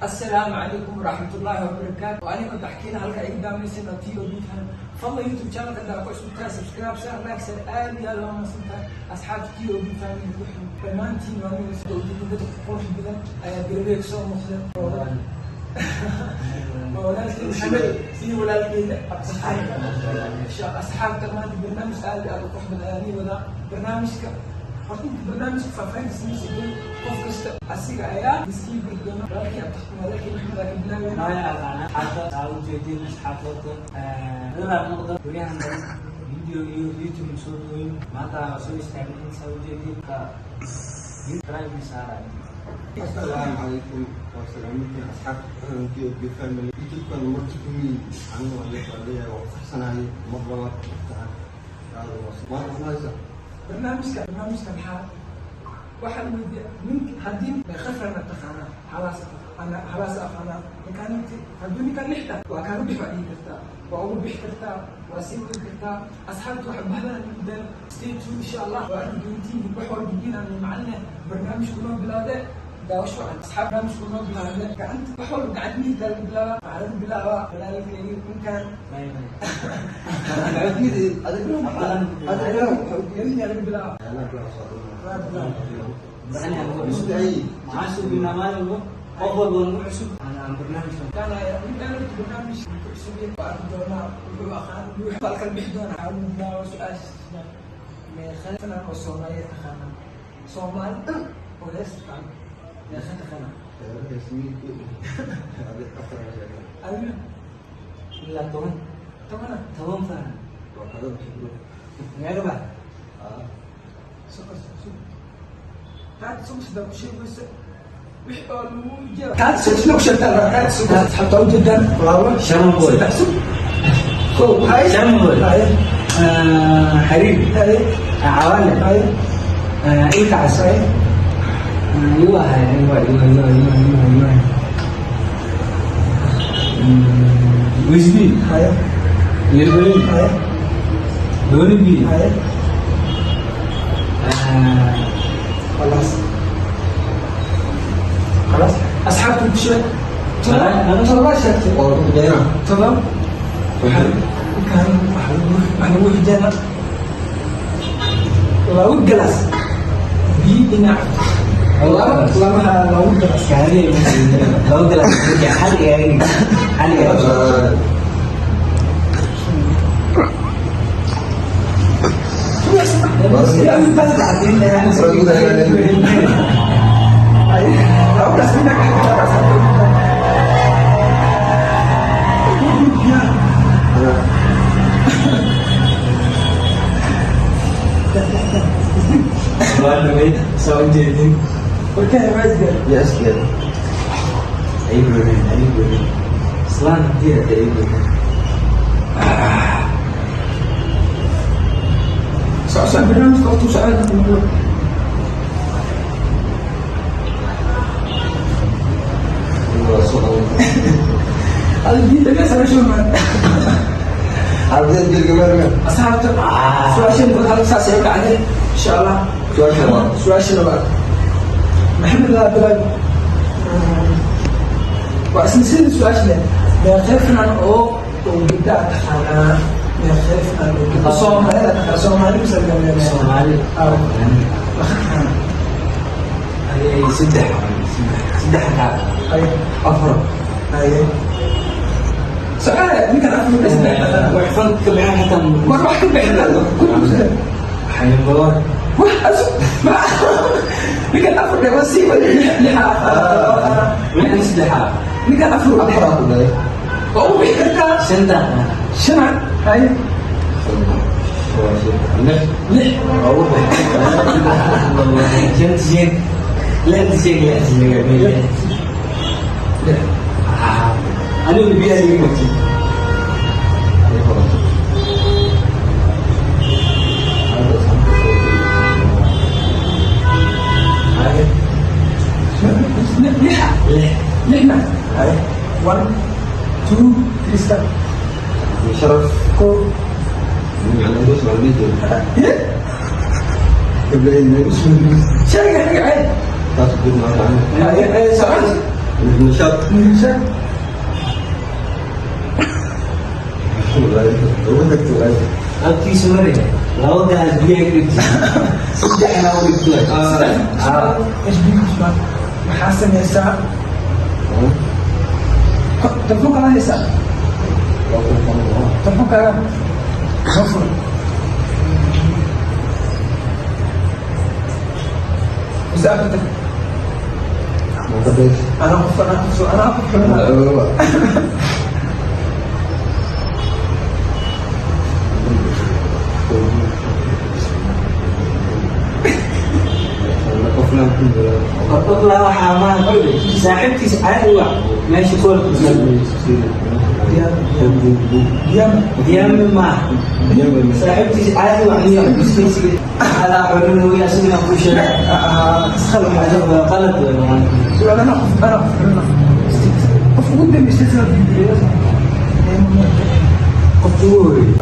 Asalaamu calaykum waraxmatullaahi wabarakaatu. Anigoo taxkiina halka iga daamaysan oo t o b fan. Fadlan YouTube channelka hadaa ku cusub tahay, subscribe saar, like saar. Aad iyo aad waa mahadsan tahay asxaabta t o b family ku xiran dhammaantiin. Waa aniga soo ujeedin dadka qurux badan ayaa garabey kasoo muuqda, waa walaalkey Maxamed iyo walaalkeyda Cabdisxaaq. Asxaabta, maanta barnaamij aad iyo aad u qurux badan ayaa nii wadaa. Barnaamijka horta, inta barnaamijka faahfaahinta samaysa, qof kasta asiga ayaa iskii bari doona. Walaalkii Cabdiraxmaan, walaalkii Maxamed aa ka bilaabeyna. Magaca aqaana xaafad aa ujeedin asxaabta dadaa noqda guryahan badan video iyo YouTube soo duweyn. Maanta waa soo istaagnay, saa ujeedin ka subscribe saara. Asalaamu calaykum, waa salaamintiin asxaabta kuxiran t o b family. YouTube-kan marti kumii anigu waa leeyahay, waa faxsanahay mar labaad waqtigan maanta maxaa. Barnaamijka maxaa waxaa la weydiiya nink haddii meeqa farna taqaanaa, halaas ana halaas aqaanaa. Ninkaan inti hadduu ninkaan lixda waa kaaga bix, waa dhihi kartaa, waa ugu bixi kartaa, waa sii wadi kartaa. Asxaabta waxa bahdan dan, stay tuned, insha Allah waa arki doontiin wax walba diinaan macalina. Barnaamijku noo bilaade, daawasho wacan asxaab. Barnaamijku noo bilaade, gacanta wax walba gacanta midigtaa lagu bilaabaa. Waxaa lagu bilaabaa walaalkayga ninkaan. Midigtaa lagu bilaabaa, waa bilaaba. Maxaa suginaa maalin walba, qof walba nagu cusub aan barnaamijkan. كان ninkaan horta barnaamij ku cusub yahay, waa arki doonaa wuxuu aqaan, wuxuu baa kala bixi doonaa. Waxaa lagu bilaabaa su-aasha: meeqa fanaan oo Soomaaliya taqaanaa? Soomaali dhan oo hees taqaan, meeqa taqaanaa adiga? Ilaa 10. 10-a? 10 faham meeqa ba. Sokor taad sokor ku sheegaysa wix oo lagu jira taad sokor ku sheegtaa, taad sokor xataa ujeedaan laba. Shan boy. Saddex, sug, kow, hay. Shan boy. Hay. Xariir. Hay. Cawaale. Hay. Ilkacas. Hay. Yuu ahay, aywa aywa aywa aywa aywa aywa, Wisbi. Hay. Yelbelin. Hay. Doonibi. Hay. خلاص خلاص، asxaabta ku sheeg. 7 sheegtay, 7. Ninkaan waxaa lagu xijaana laba galaas biyo dhinac laba laba laba galaas. Laba galaas hal iga hal iga. Laba galaas dhinac. Waa dhaweyd, soo ujeedin. Warkaan maasgar. Ay goodeen, ay goodeen islaan hadii hada ay goodeen. Socod barnaamijka waqti u socda. Adiga meesha asxaabta, su-aashan halka saas ay u dhacday, insha Allah. Su-aasha labaad, Maxamed laa bilaab. Waa isla sidii su-aasha leh: meeqee finan oo gabdha taqaanaa? Meeqee finan oo gabdha Soomaalida taqaanaa? Soomaali bisa? Soomaali. Meeqa taqaanaa? Ay, saddex, saddex kaa. Ay. Afar. Haye, su-aal ninkan afar saddex taqaanaa. Wax fanka ka bixin xitaa. War wax ka bixin. Xayawaan. Wax asu ma ninkan afar dhe waa sii wada lixa. Ninkan saddexaa. Ninkan afar waa u bixi kartaa. Shanta. Shana, haye. Lix. Lix. Shanta sheeg, lixda sheeg, lix sheeg, lix. Lix. Anigu biyaha iga matid. Haye, lixa. Lix. Lixna, haye. One, two, three, start. Sharaf. Kow. Sheega magacee. Haye, haye, socod. Nishaad. Sheeg. Ugu tagto walaasha. Abtiisa maraya laba gaas biyaha ka dhigtay, saddexna u dhigtay. HB Cusmaan, maxaa sameysaa? Telefoonka haysaa? Telefonkaaga soo fur. Mise afka tag. Anaa qof, anaa qof, anaa qof xulana. Qofla waxaa maaha saaxiibtiis caadi waa meesha koolka. Diyaama. Diyaami maaha, saaxiibtiis caadi waa niyo alaa xulin mooya asigana kuu sheegay. Isqalad. Qalad wey. Su'aal, anaa qof, anaa qof xulana. Qof ugu dambeysay sida Qofka ugu horreeyay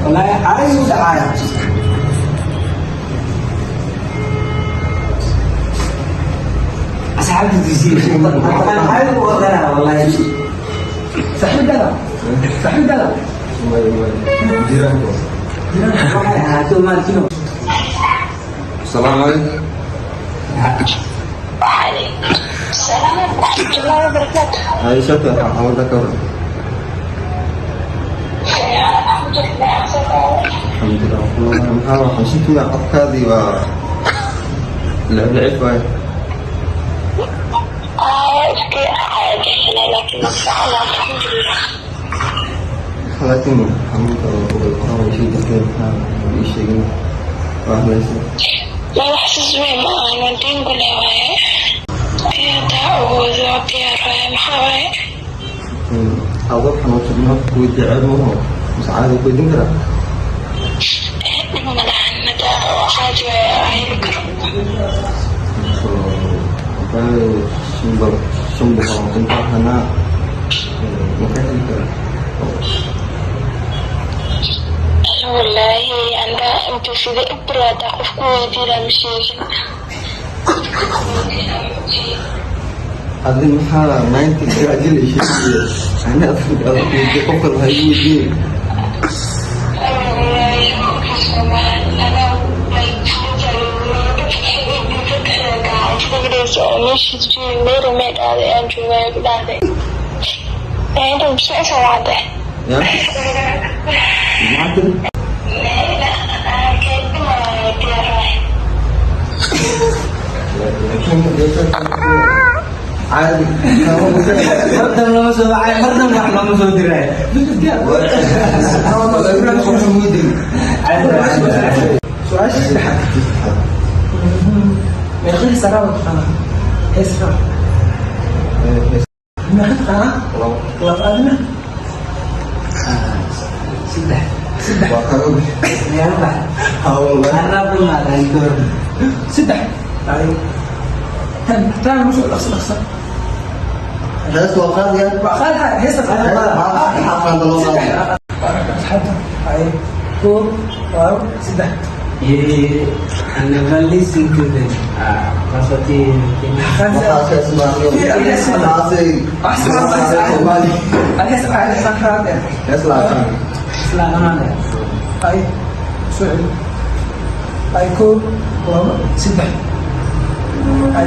wallaahi caadi u dhacaaya. Asxaabta disiin caadi u odanaa wallaahi. Saaxiibada, saaxiibada. Waxay ahaato maalkino. السلام عليكم. وعليكم السلام ورحمة الله وبركاته. عايشة حاولت أكبر. الحمد لله. الحمد لله والله. maxaa waxaan shakina codkaadii waa lacib waay. Iska caajisana, laakiin ma الحمد لله. Laakiin xanuunka oo shay jirtay, maxaa ii sheegin waa hadlaysa? Ma wax sis weyn ma ahan, waa dengule waaye. Hadaa awoodo diyaar waaye, maxaa waaye? Adoo xanuunsan ma ku weydiiya ceeb maho mise caadi ku weydiin karaa? Dhib ma lahan, hadaa caadi waaye, waa heli karo. 500 intaa hanaa ma ka heli karaa? Wallaahi anda inta sida ibri hadaa qof ku weydiinaa ma sheegin. Adi maxaa 90 gaajil i sheegaya? Ani adag adag weydiiya, qof kale waxaa igu weydiinay. Wallaahi Ya, maxaa tiri? Laakiin caadi. Mardan lama soo wacay, mardan wax looma soo diray. Su-aasha saddexaad: meeqa heesaraa waa taqaanaa? Heesaraa meeqa taqaanaa? Laba. Adina? Saddex. Saddex. Waa kaga Meelo bax. Wallahi. Anaa ku maadan door. Saddex. Ay, tan tan musu dhaqso dhaqso. Hees waa qaadiya. Waa qaadha heesa. Xaqaanda loo qaadiya. Asxaabta, ay, koob, labo, saddex. Yeah, I never listen to them. Ah, taas waa. Waxaas Soomaali. Hees qaad. Hees la aqaan. Isla aqoonaan. Ay, soo celi. Ay, koob, labo, saddex. Ay.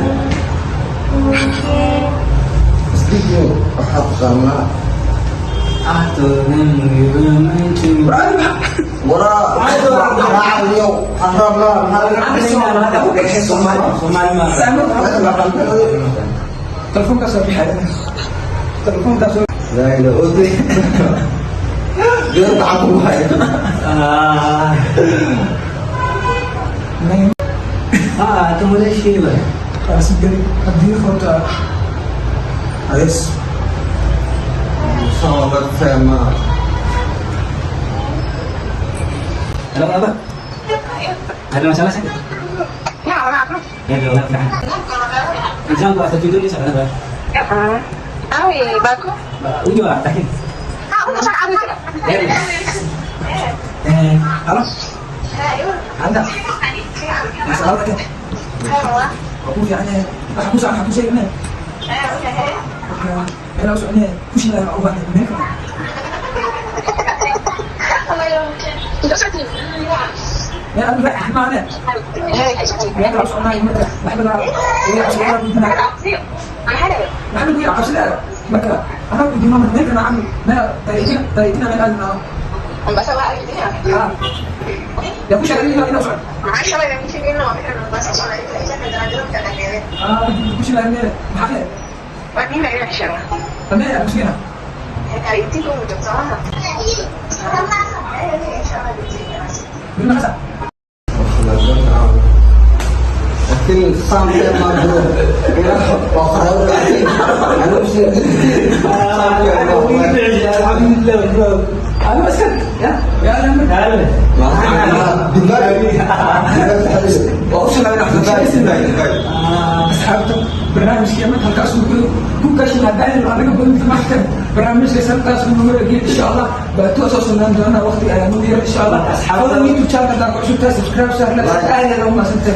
Speaking, waxaa taqaanaa. Ah, to them we were meant to. Waraa raacayo waxaan rabnaa maxaa? Soomaali Soomaali ma. Telefoonkaa soo bixaya, telefoonkaa soo. Laa ilaaha oday geer gacan ku haya. Ah, ah, tu mulai sheegay. Kaasi geli haddii horta ades. Soo la fahmaa. Halo, apa? Ada masalah sih? Ya, enggak, enggak. Exam ko sa tudo sa ba? Awi, bago. Ujo ah, takin. Halo, anda masalah kan? Waa ku fiican yahay. Waxa ku socon, waxa ku sheegnay. Marka meel u soconay, kushin lahaa u baahnay meel kale. Meel aan raax maane. Meel kale u soconay marka maxamed waa cabsi weydiinaa. Maxamed wiil cabsi leeyahay. Marka anaa weydiino marka meel kale camal meel dariiqina dariiqina meel aadna. Ah. Yaa ku sheegay inaa socon. Ah, kushin lahaa meel maxaa kale? Tamee kusina. Bima xasa. Laakiin saamkee maa jiro waa qaraabo laakiin anigu Alhamdulillah. Anu iska ya ya waa u asxaabta barnaamijkii marka halkaas uu ku gashin haddaan anaga badinta maxkan barnaamijka halkaas uu nagu eegay. Insha Allah baatuu soo sugnaan doona waqtiga ayaa nagu yar, insha Allah. Asxaabada YouTube channel hadaa ku cusubtahay, subscribe saar. Aad aad u mahadsantahay.